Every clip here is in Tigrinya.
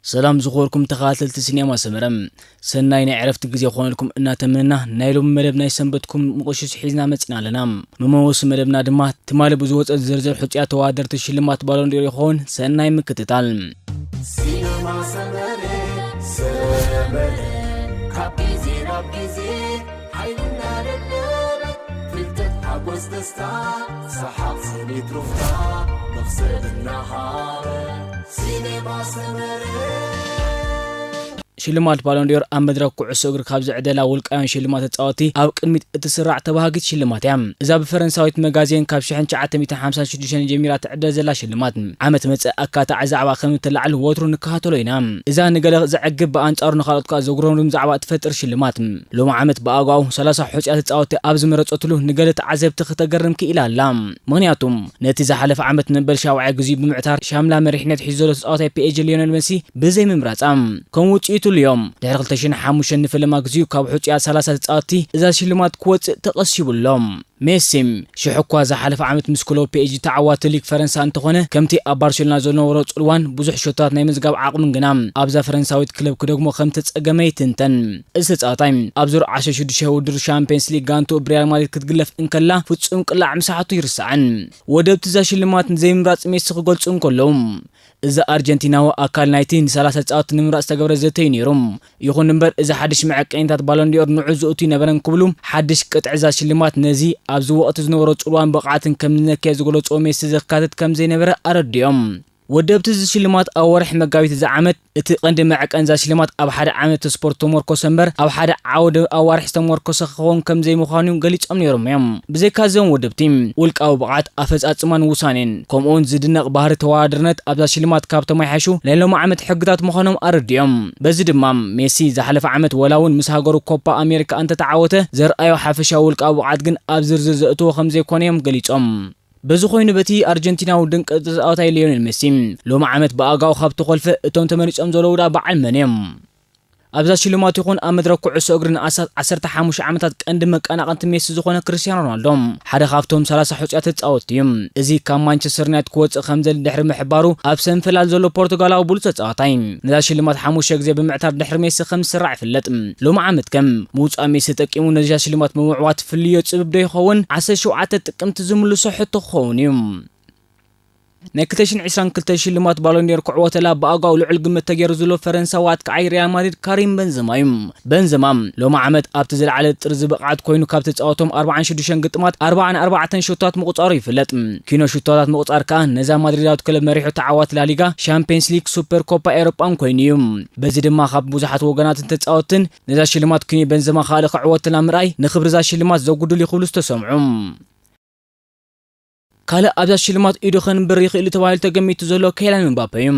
ሰላም ዝኸበርኩም ተኸታተልቲ ሲኔማ ሰመረ፣ ሰናይ ናይ ዕረፍቲ ግዜ ክኾነልኩም እናተመነና፣ ናይ ሎሚ መደብ ናይ ሰንበትኩም ምቕሽሽ ሒዝና መጺና ኣለና። መመወሲ መደብና ድማ ትማሊ ብዝወጸ ዝርዝር ሕጹያት ተወዳደርቲ ሽልማት ባሎን ዲዮር ይኸውን። ሰናይ ምክትታል። ሲኔማ ሰመረ፣ ሰመረ፣ ካብ ግዜ ናብ ግዜ ሓይልና ደለበ፣ ፍልጠት ሓጎስ ደስታ፣ ሰሓቕ ስኒት ሩፍታ፣ መኽሰብ እናሃበ፣ ሲኔማ ሰመረ። ሽልማት ባሎን ዲዮር ኣብ መድረኽ ኩዕሶ እግሪ ካብ ዝዕደላ ውልቃውያን ሽልማት ተጻወቲ ኣብ ቅድሚት እትስራዕ ተባሃጊት ሽልማት እያ። እዛ ብፈረንሳዊት መጋዜን ካብ ሽሕን ትሽዓተ ሚእትን ሓምሳን ሽዱሽተን ጀሚራ ትዕደል ዘላ ሽልማት፣ ዓመት መጸ ኣካታዒ ዛዕባ ከም እትለዓል ወትሩ ንከታተሎ ኢና። እዛ ንገለ ዘዕግብ ብኣንጻሩ ንኻልኦት ከኣ ዘጉረምርም ዛዕባ እትፈጥር ሽልማት፣ ሎሚ ዓመት ብኣግባቡ ሰላሳ ሕጹያት ተጻወቲ ኣብ ዝመረጸትሉ ንገለ ተዓዘብቲ ክተገርም ክኢላ ኣላ። ምኽንያቱ፣ ነቲ ዝሓለፈ ዓመት ንበል ሻውዓይ ግዜኡ ብምዕታር ሻምላ መሪሕነት ሒዙ ዘሎ ተጻዋታይ ፒ ኤስ ጂ ሊዮነል መሲ ብዘይምምራጻ፣ ከም ውጽኢቱ ልዮም ድሕሪ ክልተ ሽሕን ሓሙሽተን ንፈለማ ግዜኡ ካብ ሕጹያት ሰላሳ ተጻወቲ እዛ ሽልማት ክወጽእ ተቐሲቡ ኣሎ። ሜሲ፣ ሽሕ እኳ ዝሓለፈ ዓመት ምስ ክለቡ ፒ ኤስ ጂ ተዓዋቲ ሊግ ፈረንሳ እንተኾነ፣ ከምቲ ኣብ ባርሴሎና ዝነበሮ ጽልዋን ብዙሕ ሸቶታት ናይ ምዝጋብ ዓቕምን ግና ኣብዛ ፈረንሳዊት ክለብ ክደግሞ ከም ተጸገመ ይትንተን። እዚ ተጻዋታይ ኣብ ዙር ዓሰርተ ሽዱሽተ ውድድር ሻምፒየንስ ሊግ ጋንትኡ ብሪያል ማድሪድ ክትግለፍ እንከላ ፍጹም ቅላዕ ምስሓቱ ይርሳዕን። ወደብቲ እዛ ሽልማት ንዘይምምራጽ ሜሲ ክገልጹ እንከለዉ፣ እዚ ኣርጀንቲናዊ ኣካል ናይቲ ንሰላሳ ተጻወትቲ ንምምራጽ ዝተገብረ ዘተ እዩ ነይሩ። ይኹን እምበር፣ እዚ ሓድሽ መዐቀኒታት ባሎን ዲዮር ንዑ ዝእቱ ኣይነበረን ክብሉ፣ ሓድሽ ቅጥዒ እዛ ሽልማት ነዚ ኣብዚ ወቕቲ ዝነበሮ ጽልዋን ብቕዓትን ከም ዝነከየ ዝገለጽዎ ሜሲ ዘካትት ከም ዘይነበረ ኣረዲኦም። ወደብቲ እዚ ሽልማት ኣብ ወርሒ መጋቢት እዚ ዓመት፣ እቲ ቀንዲ መዐቀኒ እዛ ሽልማት ኣብ ሓደ ዓይነት ስፖርት ዝተመርኮሰ እምበር ኣብ ሓደ ዓውደ ኣዋርሕ ዝተመርኮሰ ክኸውን ከም ዘይምዃኑ ገሊጾም ነይሮም እዮም። ብዘይካ እዞም ወደብቲ፣ ውልቃዊ ብቕዓት፣ ኣፈጻጽማን ውሳኔን፣ ከምኡውን ዝድነቕ ባህሪ ተወዳዳርነት ኣብዛ ሽልማት ካብ ተመሓየሹ ናይ ሎሚ ዓመት ሕግታት ምዃኖም ኣረዲኦም። በዚ ድማ ሜሲ ዝሓለፈ ዓመት ወላ እውን ምስ ሃገሩ ኮፓ ኣሜሪካ እንተተዓወተ ዘርኣዮ ሓፈሻዊ ውልቃዊ ብቕዓት ግን ኣብ ዝርዝር ዘእትዎ ከም ዘይኮነ እዮም ገሊጾም። በዚ ኮይኑ በቲ ኣርጀንቲናዊ ድንቂ ተጻዋታይ ሊዮኔል ሜሲ ሎሚ ዓመት ብኣጋኡ ካብ ተኾልፈ እቶም ተመሪጾም ዘለዉ ደኣ በዓል መን እዮም? ኣብዛ ሽልማት ይኹን ኣብ መድረኽ ኩዕሶ እግሪ ንኣስታት ዓሰርተ ሓሙሽተ ዓመታት ቀንዲ መቀናቐንቲ ሜሲ ዝኾነ ክርስቲያኖ ሮናልዶ ሓደ ካብቶም ሰላሳ ሕጹያት ተጻወትቲ እዩ። እዚ ካብ ማንቸስተር ዩናይትድ ክወጽእ ከም ዘድሊ ድሕሪ ምሕባሩ ኣብ ሰንፈላል ዘሎ ፖርቱጋላዊ ብሉጽ ተጻዋታይ ነዛ ሽልማት ሓሙሽተ ግዜ ብምዕታር ድሕሪ ሜሲ ከም ዝስራዕ ይፍለጥ። ሎሚ ዓመት ከም ምውጻእ ሜሲ ተጠቂሙ ነዛ ሽልማት ብምዕዋት ፍልዮ ጽብብ ዶ ይኸውን? ዓሰርተ ሸውዓተ ጥቅምቲ ዝምልሶ ሕቶ ክኸውን እዩ። ናይ ክልተ ሽሕን ዕስራን ክልተን ሽልማት ባሎን ዲዮር ክዕወተላ ብኣጋኡ ልዑል ግምት ተገይሩ ዘሎ ፈረንሳዊ ኣጥቃዓይ ሪያል ማድሪድ ካሪም በንዘማ እዩ። በንዘማ ሎሚ ዓመት ኣብቲ ዝለዓለ ጥርዚ ብቕዓት ኮይኑ ካብ ተጻወቶም ኣርባዓን ሽዱሽተን ግጥማት ኣርባዓን ኣርባዕተን ሸቶታት ምቑጻሩ ይፍለጥ። ኪኖ ሸቶታት ምቑጻር ከኣ ነዛ ማድሪዳዊት ክለብ መሪሑ ተዓዋቲ ላሊጋ፣ ሻምፒየንስ ሊግ፣ ሱፐር ኮፓ ኤውሮጳን ኮይኑ እዩ። በዚ ድማ ካብ ብዙሓት ወገናትን ተጻወትን ነዛ ሽልማት ኪኖ በንዘማ ካልእ ክዕወተላ ምርኣይ ንኽብሪ እዛ ሽልማት ዘጉድል እዩ ክብሉ ዝተሰምዑ። ካልእ ኣብዛ ሽልማት ኢዱ ከንብር ይኽእል እዩ ተባሂሉ ተገሚቱ ዘሎ ኬይላን ምባፐ እዩ።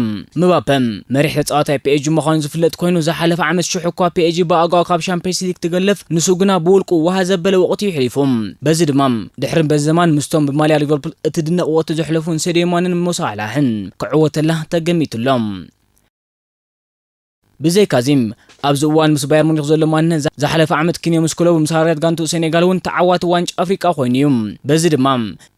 ምባፐ መሪሕ ተጻዋታይ ፒ ኤስ ጂ ምዃኑ ዝፍለጥ ኮይኑ፣ ዝሓለፈ ዓመት ሽሕ እኳ ፒ ኤስ ጂ ብኣጋኡ ካብ ሻምፒየንስ ሊግ ትገለፍ፣ ንሱ ግና ብውልቁ ዋሃ ዘበለ ወቕቲ እዩ ሕሊፉ። በዚ ድማ ድሕሪ በንዘማን ምስቶም ብማልያ ሊቨርፑል እትድነቕ ወቕቲ ዘሕለፉን ሴድዮ ማነን ሞሳላሕን ክዕወተላ ተገሚቱ ኣሎ። ብዘይካዚ፣ ኣብዚ እዋን ምስ ባየር ሙኒክ ዘሎ ማነ፣ ዛ-፣ ዝሓለፈ ዓመት ኪንዮ ምስ ክለቡ ምስ ሃርያት ጋንቱ ሴኔጋል እውን ተዓዋቲ ዋንጫ ኣፍሪቃ ኮይኑ እዩ። በዚ ድማ፣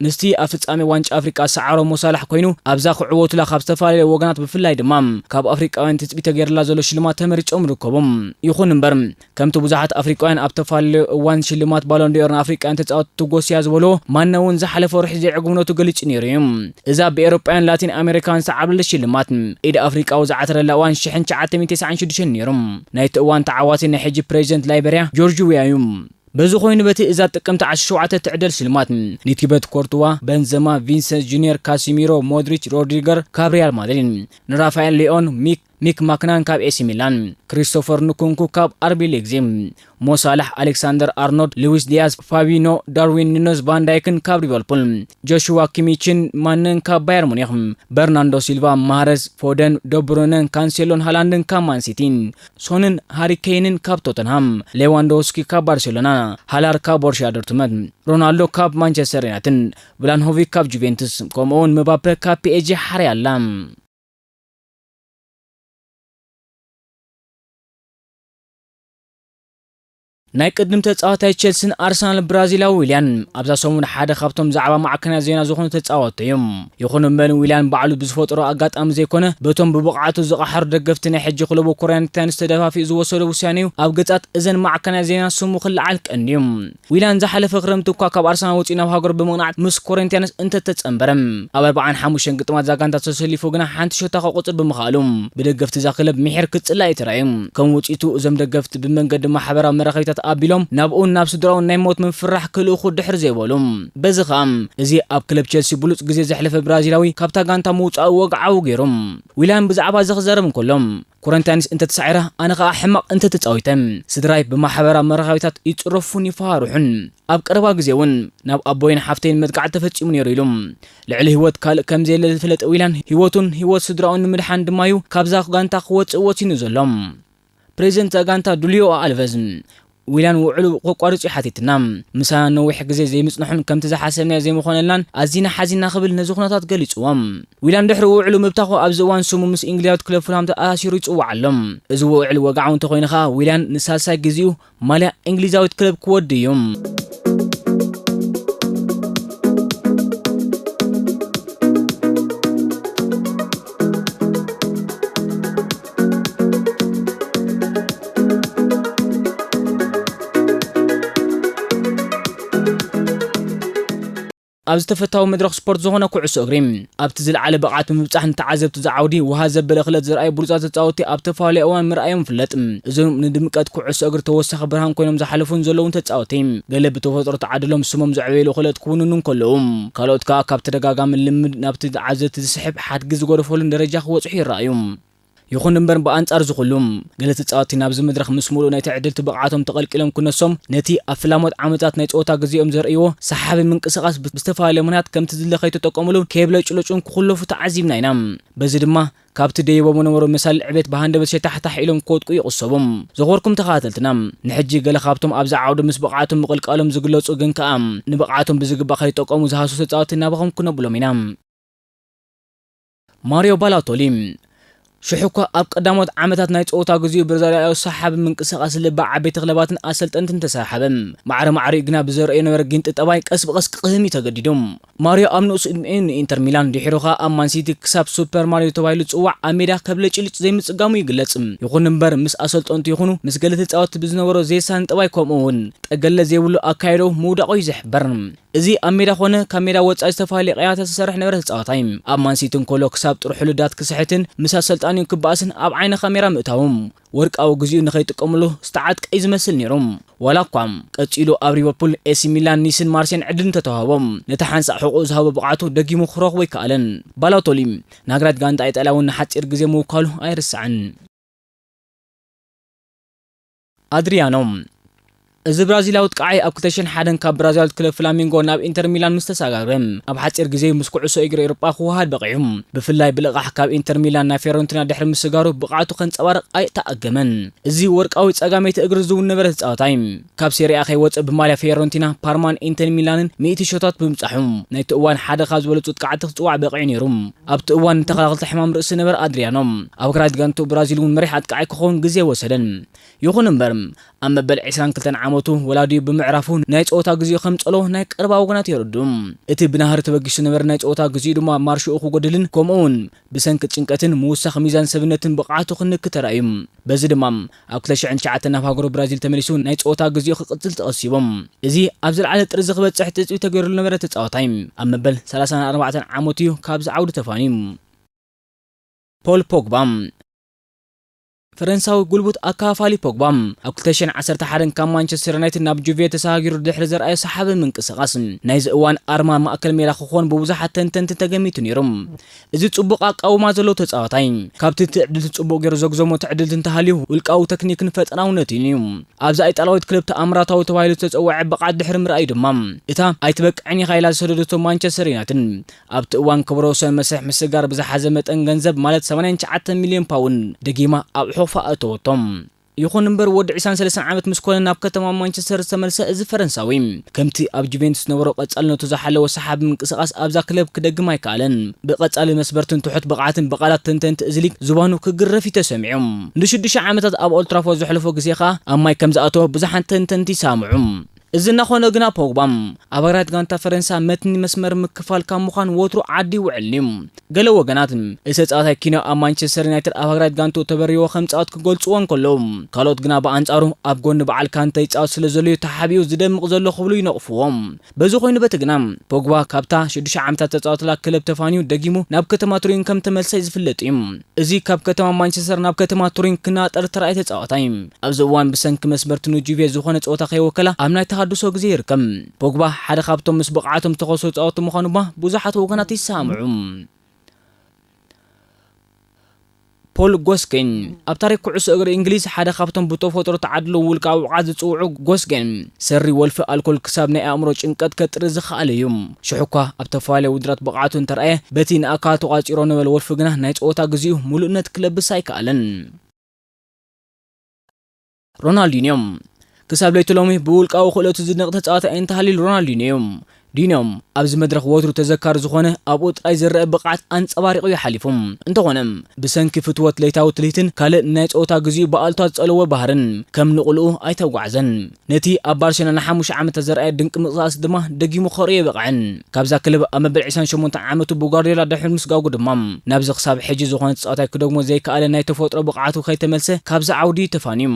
ምስቲ ኣብ ፍጻሜ ዋንጫ ኣፍሪቃ ዝሰዓሮ ሞሳላሕ ኮይኑ፣ ኣብዛ ክዕወቱላ ካብ ዝተፈላለዩ ወገናት፣ ብፍላይ ድማ ካብ ኣፍሪቃውያን ትጽቢት ተገይሩላ ዘሎ ሽልማት ተመሪጾም ይርከቡ። ይኹን እምበር፣ ከምቲ ብዙሓት ኣፍሪቃውያን ኣብ ተፈላለዩ እዋን ሽልማት ባሎን ዲዮር ንኣፍሪቃውያን ተጻወትቲ ትጎስያ ዝበልዎ፣ ማነ እውን ዝሓለፈ ወርሒ ዘይዕግብነቱ ገሊጹ ነይሩ እዩ። እዛ ብኤውሮጳውያን ላቲን ኣሜሪካውያን ዝተዓብለለት ሽልማት፣ ኢድ ኣፍሪቃዊ ዝዓተረላ እዋን ሽሕን ትሽዓተ ሚእትን ተስዓን ሽዱሽተን ነይሩ። ናይቲ እዋን ተዓዋቲ ናይ ሕጂ ፕሬዚደንት ላይበርያ ጆርጅ ዊያ እዩ። በዚ ኮይኑ በቲ እዛ ጥቅምቲ ዓሰርተ ሸውዓተ ትዕደል ሽልማት፣ ንቲበት ኮርቱዋ፣ በንዘማ፣ ቪንሰንት ጁኒየር፣ ካሲሚሮ፣ ሞድሪች፣ ሮድሪገር ካብ ሪያል ማድሪድ፣ ንራፋኤል ሊኦን፣ ሚክ ሚክ ማክናን ካብ ኤሲ ሚላን፣ ክሪስቶፈር ንኩንኩ ካብ ኣርቢ ሌግዚ፣ ሞሳላሕ፣ ኣሌክሳንደር ኣርኖልድ፣ ሉዊስ ዲያዝ፣ ፋቢኖ፣ ዳርዊን ኑነዝ፣ ቫን ዳይክን ካብ ሊቨርፑል፣ ጆሽዋ ኪሚችን ማነን ካብ ባየር ሙኒክ፣ በርናንዶ ሲልቫ፣ ማህረዝ፣ ፎደን፣ ደብሩነን፣ ካንሴሎን ሃላንድን ካብ ማን ሲቲ፣ ሶንን ሃሪ ኬይንን ካብ ቶተንሃም፣ ሌዋንዶውስኪ ካብ ባርሴሎና፣ ሃላር ካብ ቦርሺያ ዶርትመንድ፣ ሮናልዶ ካብ ማንቸስተር ዩናይትድ፣ ቭላንሆቪክ ካብ ጁቬንቱስ፣ ከምኡውን ምባፔ ካብ ፒ ኤስ ጂ ሓርያ ኣላ። ናይ ቅድም ተጻዋታይ ቸልሲን ኣርሰናል ብራዚላዊ ዊልያን ኣብዛ ሰሙን ሓደ ካብቶም ዛዕባ ማዕከናት ዜና ዝኾኑ ተጻወትቲ እዮም። ይኹን እምበር ዊልያን ባዕሉ ብዝፈጠሮ ኣጋጣሚ ዘይኮነ በቶም ብብቕዓቱ ዝቐሓሩ ደገፍቲ ናይ ሕጂ ክለቡ ኮሪንቲያንስ ተደፋፊኡ ዝወሰዶ ውሳኔ እዩ ኣብ ገጻት እዘን ማዕከናት ዜና ስሙ ክለዓል ቀንዲ እዩ። ዊልያን ዝሓለፈ ክረምቲ እኳ ካብ ኣርሰናል ወጺኡ ናብ ሃገሩ ብምቕናዕ ምስ ኮሪንቲያንስ እንተተጸንበረ፣ ኣብ ኣርባዓን ሓሙሽተን ግጥማት ዛጋንታ ተሰሊፉ ግና ሓንቲ ሸቶ ከቑጽር ብምኽኣሉ ብደገፍቲ እዛ ክለብ ምሒር ክጽላእ እዩ ተራእዩ። ከም ውጽኢቱ እዞም ደገፍቲ ብመንገዲ ማሕበራዊ መራኸቢታት ኣቢሎም ናብኡን ናብ ስድራኡን ናይ ሞት ምፍራሕ ክልእኹ ድሕር ዘይበሉ። በዚ ኸኣ እዚ ኣብ ክለብ ቸልሲ ብሉጽ ግዜ ዘሕለፈ ብራዚላዊ ካብታ ጋንታ ምውጻኡ ወግዓዊ ገይሩ። ዊልያን ብዛዕባ እዚ ክዛረብ እንከሎ፣ ኮረንታይንስ እንተተሳዒራ፣ ኣነ ኸኣ ሕማቕ እንተተጻዊተ፣ ስድራይ ብማሕበራዊ መራኸቢታት ይጽረፉን ይፈራርሑን። ኣብ ቀረባ ግዜ እውን ናብ ኣቦይን ሓፍተይን መጥቃዕቲ ተፈጺሙ ነይሩ ኢሉ። ልዕሊ ህይወት ካልእ ከም ዘየለ ዝፈለጠ ዊላን፣ ህይወቱን ህይወት ስድራኡን ንምድሓን ድማ'ዩ ካብዛ ጋንታ ክወጽእ ወሲኑ ዘሎ። ፕሬዚደንት እዛ ጋንታ ዱልዮ ኣልቨዝ፣ ዊላን ውዕሉ ከቋርጽ እዩ ሓቲትና። ምሳና ነዊሕ ግዜ ዘይምጽንሑን ከምቲ ዝሓሰብናዮ ዘይምኾነልናን ኣዚና ሓዚና ክብል ነዚ ኩነታት ገሊጽዎ። ዊላን ድሕሪ ውዕሉ ምብታኹ ኣብዚ እዋን ስሙ ምስ እንግሊዛዊት ክለብ ፉልሃም ተኣሳሲሩ ይጽዋዕ ኣሎ። እዚ ውዕል ወግዓዊ እንተኾይኑ ኸኣ ዊላን ንሳልሳይ ግዜኡ ማልያ እንግሊዛዊት ክለብ ክወዲ እዩ። ኣብዚ ተፈታዊ መድረኽ ስፖርት ዝኾነ ኩዕሶ እግሪ፣ ኣብቲ ዝለዓለ ብቕዓት ብምብጻሕ ንተዓዘብቲ ዝዓውዲ ውሃ ዘበለ ክእለት ዘርኣዩ ብሉጻት ተጻወትቲ ኣብ ተፈላለየ እዋን ምርኣዮም ይፍለጥ። እዞም ንድምቀት ኩዕሶ እግሪ ተወሳኺ ብርሃን ኮይኖም ዝሓለፉን ዘለውን ተጻወትቲ፣ ገለ ብተፈጥሮ ተዓድሎም ስሞም ዘዕበየሉ ክእለት ክውንኑ እንከለዉ፣ ካልኦት ከኣ ካብ ተደጋጋሚ ልምድ ናብቲ ተዓዘብቲ ዝስሕብ ሓድጊ ዝጎደፈሉን ደረጃ ክበጽሑ ይረኣዩ። ይኹን እምበር ብኣንጻር እዚ ኩሉ፣ ገለ ተጻወትቲ ናብዚ መድረኽ ምስ ምሉእ ናይቲ ዕድልቲ ብቕዓቶም ተቐልቂሎም ክነሶም፣ ነቲ ኣብ ፍላሞት ዓመታት ናይ ጸወታ ግዜኦም ዘርእይዎ ሰሓቢ ምንቅስቓስ ብ-፣ ብዝተፈላለየ ምኽንያት ከምቲ ዝድለ ከይተጠቀሙሉ ከየብለጭለጩን ክኹለፉ ተዓዚብና ኢና። በዚ ድማ ካብቲ ደይቦም ዝነበሩ መሳልል ዕቤት ብሃንደበት ሸታሕታሕ ኢሎም ክወድቁ ይቕሰቡ። ዝኸበርኩም ተኸታተልትና፣ ንሕጂ ገለ ካብቶም ኣብዚ ዓውዲ ምስ ብቕዓቶም ምቕልቃሎም ዝግለጹ ግን ከኣ ንብቕዓቶም ብዝግባእ ከይተጠቀሙ ዝሃስሱ ተጻወትቲ ናባኹም ክነብሎም ኢና። ማሪዮ ባላቶሊ፣ ሽሕ እኳ ኣብ ቀዳሞት ዓመታት ናይ ጸወታ ግዜኡ ብዘርኣዮ ሰሓቢ ምንቅስቓስ ልቢ ዓበይቲ ክለባትን ኣሰልጠንትን ተሰሓበ። ማዕረ ማዕሪኡ ግና ብዘርእዮ ነበረ ጊንጢ ጠባይ ቀስ ብቐስ ክቕህም እዩ ተገዲዱ። ማሪዮ ኣብ ንኡስ ዕድሚኡ ንኢንተር ሚላን፣ ድሒሩ ኸኣ ኣብ ማን ሲቲ ክሳብ ሱፐር ማሪዮ ተባሂሉ ዝጽዋዕ ኣብ ሜዳ ከብለጭልጭ ዘይምጽጋሙ ይግለጽ። ይኹን እምበር ምስ ኣሰልጠንቱ ይኹኑ ምስ ገለ ተጻወትቲ ብዝነበሮ ዘይሳኒ ጠባይ ከምኡ እውን ጠገለ ዘይብሉ ኣካይዳኡ ምውዳቑ እዩ ዝሕበር። እዚ ኣብ ሜዳ ኾነ ካብ ሜዳ ወጻኢ ዝተፈላለየ ቅያታት ዝሰርሕ ነበረ ተጻዋታይ። ኣብ ማንሲቲ እንከሎ ክሳብ ጥርሑ ልዳት ክስሕትን ምስ ኣሰልጣኒኡ ክበኣስን ኣብ ዓይኒ ካሜራ ምእታዉ፣ ወርቃዊ ግዜኡ ንኸይጥቀምሉ ዝተዓጥቀ እዩ ዝመስል ነይሩ። ዋላ እኳ ቀጺሉ ኣብ ሊቨርፑል፣ ኤሲ ሚላን፣ ኒስን ማርሴን ዕድል እንተተዋህቦ፣ ነቲ ሓንሳእ ሕቑኡ ዝሃቦ ብቕዓቱ ደጊሙ ክረኽቦ ኣይከኣለን። ባላቶሊ፣ ናግራት ጋንታ ኢጣልያ እውን ንሓጺር ግዜ ምውካሉ ኣይርሳዕን። ኣድሪያኖ፣ እዚ ብራዚላዊ ኣጥቃዓይ ኣብ ክልተ ሽሕን ሓደን ካብ ብራዚላዊት ክለብ ፍላሚንጎ ናብ ኢንተር ሚላን ምስ ተሰጋግረ፣ ኣብ ሓጺር ግዜ ምስ ኩዕሶ እግሪ ኤውሮጳ ክወሃድ በቒዑ። ብፍላይ ብልቓሕ ካብ ኢንተር ሚላን ናብ ፊዮረንቲና ድሕሪ ምስጋሩ ብቕዓቱ ከንጸባርቕ ኣይተኣገመን። እዚ ወርቃዊ ጸጋመይቲ እግሪ ዝውን ነበረ ተጻዋታይ፣ ካብ ሴሪኣ ከይወጸ ብማልያ ፊዮረንቲና፣ ፓርማን ኢንተር ሚላንን ሚእቲ ሸቶታት ብምብጻሑ፣ ናይቲ እዋን ሓደ ካብ ዝበለጹ ኣጥቃዕቲ ክጽዋዕ በቒዑ ነይሩ። ኣብቲ እዋን ንተኸላኸልቲ ሕማም ርእሲ ነበረ ኣድሪያኖ። ኣብ ክራይት ጋንቱ ብራዚል እውን መሪሕ ኣጥቃዓይ ክኸውን ግዜ ወሰደን። ይኹን እምበር፣ ኣብ መበል ዕስራን ክልተን ዓመቱ ወላዲኡ ብምዕራፉ ናይ ጸወታ ግዜኡ ከም ጸለዎ ናይ ቀረባ ወገናት የረድኡ። እቲ ብናህሪ ተበጊሱ ዝነበረ ናይ ጸወታ ግዜኡ ድማ ማርሽኡ ክጎድልን ከምኡ እውን ብሰንኪ ጭንቀትን ምውሳኽ ሚዛን ሰብነትን ብቕዓቱ ክንክ ተራእዩ። በዚ ድማ ኣብ ክልተ ሽሕን ትሽዓተን ናብ ሃገሩ ብራዚል ተመሊሱ ናይ ጸወታ ግዜኡ ክቕጽል ተቐሲቦም። እዚ ኣብ ዝለዓለ ጥርዚ ክበጽሕ ትጽቢት ተገይሩሉ ነበረ ተጻዋታይ ኣብ መበል ሰላሳን ኣርባዕተን ዓመቱ እዩ ካብዚ ዓውዲ ተፋንዩ። ፖል ፖግባ። ፈረንሳዊ ጉልቡት ኣካፋሊ ፖግባ ኣብ ክልተ ሽሕን ዓሰርተ ሓደን ካብ ማንቸስተር ዩናይትድ ናብ ጁቬ ተሰጋጊሩ ድሕሪ ዘርኣዮ ሰሓቢ ምንቅስቓስ፣ ናይዚ እዋን ኣርማ ማእከል ሜዳ ክኾን ብብዙሓት ተንተንቲ ተገሚቱ ነይሩ። እዚ ጽቡቕ ኣቃውማ ዘለዎ ተጻዋታይ፣ ካብቲ ትዕድልቲ ጽቡቕ ገይሩ ዘግዘሞ ትዕድልቲ እንተሃልዩ፣ ውልቃዊ ተክኒክን ፈጠራውነትን እዩ። ኣብዛ ኢጣልያዊት ክለብ ተኣምራታዊ ተባሂሉ ዝተጸውዐ ብቕዓት ድሕሪ ምርኣዩ ድማ፣ እታ ኣይትበቅዕን ኢኻ ኢላ ዝሰደደቶ ማንቸስተር ዩናይትድ፣ ኣብቲ እዋን ክብረ ወሰን መስርሕ ምስጋር ብዝሓዘ መጠን ገንዘብ፣ ማለት ሰማንያን ትሽዓተን ሚልዮን ፓውንድ፣ ደጊማ ኣብ ሑቕፋ ኣእተወቶም። ይኹን እምበር፣ ወዲ ዕስራን ሰለስተን ዓመት ምስ ኮነ ናብ ከተማ ማንቸስተር ዝተመልሰ እዚ ፈረንሳዊ፣ ከምቲ ኣብ ጁቬንቱስ ዝነበሮ ቀጻልነቱ ዝሓለወ ሰሓቢ ምንቅስቓስ ኣብዛ ክለብ ክደግም ኣይከኣለን። ብቐጻሊ መስበርትን ትሑት ብቕዓትን ብቓላት ተንተንቲ እዚ ሊግ ዝባኑ ክግረፍ እዩ ተሰሚዑ። ንሽዱሽተ ዓመታት ኣብ ኦልትራፎርድ ዘሕለፎ ግዜ ኸኣ ኣብ ማይ ከም ዝኣተወ ብዙሓት ተንተንቲ ይሰማምዑ። እዚ እናኾነ ግና፣ ፖግባ ኣብ ኣግራይት ጋንታ ፈረንሳ መትኒ መስመር ምክፋል ካብ ምዃን ወትሩ ዓዲ ይውዕል እዩ። ገለ ወገናት፣ እቲ ተጻዋታይ ኪኖ ኣብ ማንቸስተር ዩናይትድ ኣብ ኣግራይት ጋንቱ ተበሪዎ ከም ጻወት ክገልጽዎ እንከለዉ፣ ካልኦት ግና ብኣንጻሩ ኣብ ጎኒ በዓል ካንተ ይጻወት ስለ ዘሎ እዩ ተሓቢኡ ዝደምቕ ዘሎ ክብሉ ይነቕፍዎ። በዚ ኮይኑ በቲ ግና፣ ፖግባ ካብታ ሽዱሽተ ዓመታት ተጻወትላ ክለብ ተፋንዩ ደጊሙ ናብ ከተማ ቱሪን ከም ተመልሰ ዝፍለጥ እዩ። እዚ ካብ ከተማ ማንቸስተር ናብ ከተማ ቱሪን ክናጠር ተራእየ ተጻዋታይ፣ ኣብዚ እዋን ብሰንኪ መስመርቲ ንጁቬ ዝኾነ ጸወታ ከይወከላ ኣብ ናይ ተሃድሶ ግዜ ይርከብ። ፖግባ ሓደ ካብቶም ምስ ብቕዓቶም ተኸሱ ተጻወትቲ ምዃኑ ድማ ብዙሓት ወገናት ይሰማምዑ። ፖል ጎስኪን ኣብ ታሪክ ኩዕሶ እግሪ እንግሊዝ ሓደ ካብቶም ብተፈጥሮ ተዓድሎ ውልቃዊ ብቕዓት ዝጽውዑ ጎስኪን፣ ሰሪ ወልፊ ኣልኮል ክሳብ ናይ ኣእምሮ ጭንቀት ከጥሪ ዝኸኣለ እዩ። ሽሕ እኳ ኣብ ተፈላለየ ውድድራት ብቕዓቱ እንተረኣየ፣ በቲ ንኣካል ተቋጺሮ ነበል ወልፊ ግና ናይ ጸወታ ግዜኡ ምሉእነት ክለብስ ኣይከኣለን። ሮናልዲንዮ ክሳብ ለይቲ ሎሚ ብውልቃዊ ክእለቱ ዝድነቕ ተጻዋታይ እንተሃልዩ ሮናልዲንዮ እዩ። ዲንዮ ኣብዚ መድረኽ ወትሩ ተዘካሪ ዝኾነ ኣብኡ ጥራይ ዝረአ ብቕዓት ኣንጸባሪቑ እዩ ሓሊፉ። እንተኾነ፣ ብሰንኪ ፍትወት ለይታዊ ትልሂትን ካልእ ናይ ጸወታ ግዜኡ ብኣሉታ ዝጸለዎ ባህርን ከም ንቕልኡ ኣይተጓዕዘን። ነቲ ኣብ ባርሴሎና ንሓሙሽተ ዓመታት ዘርኣየ ድንቂ ምንቅስቓስ ድማ ደጊሙ ከርእዮ ኣይበቕዐን። ካብዛ ክለብ ኣብ መበል ዕስራን ሸሞንተን ዓመቱ ብጓርዲዮላ ድሕሪ ምስጋጉ ድማ፣ ናብዚ ክሳብ ሕጂ ዝኾነ ተጻዋታይ ክደግሞ ዘይከኣለ ናይ ተፈጥሮ ብቕዓቱ ከይተመልሰ ካብዚ ዓውዲ ተፋንዩ።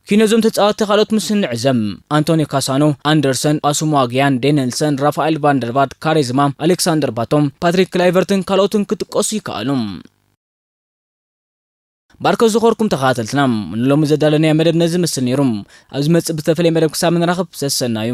ኪኖ እዞም ተጻወትቲ ካልኦት ምስ እንዕዘብ፣ ኣንቶኒ ካሳኖ፣ ኣንደርሰን፣ ኣሱማጊያን፣ ዴነልሰን፣ ራፋኤል ቫንደርቫርት፣ ካሪዝማ፣ ኣሌክሳንደር ባቶም፣ ፓትሪክ ክላይቨርትን ካልኦትን ክጥቀሱ ይከኣሉ። ባርከ ዝኾርኩም ተኸታተልትና፣ ንሎሚ ዘዳለናዮ መደብ ነዚ መስል ነይሩ። ኣብ ዝመጽእ ብዝተፈለየ መደብ ክሳብ ንራኸብ፣ ሰሰናዩ።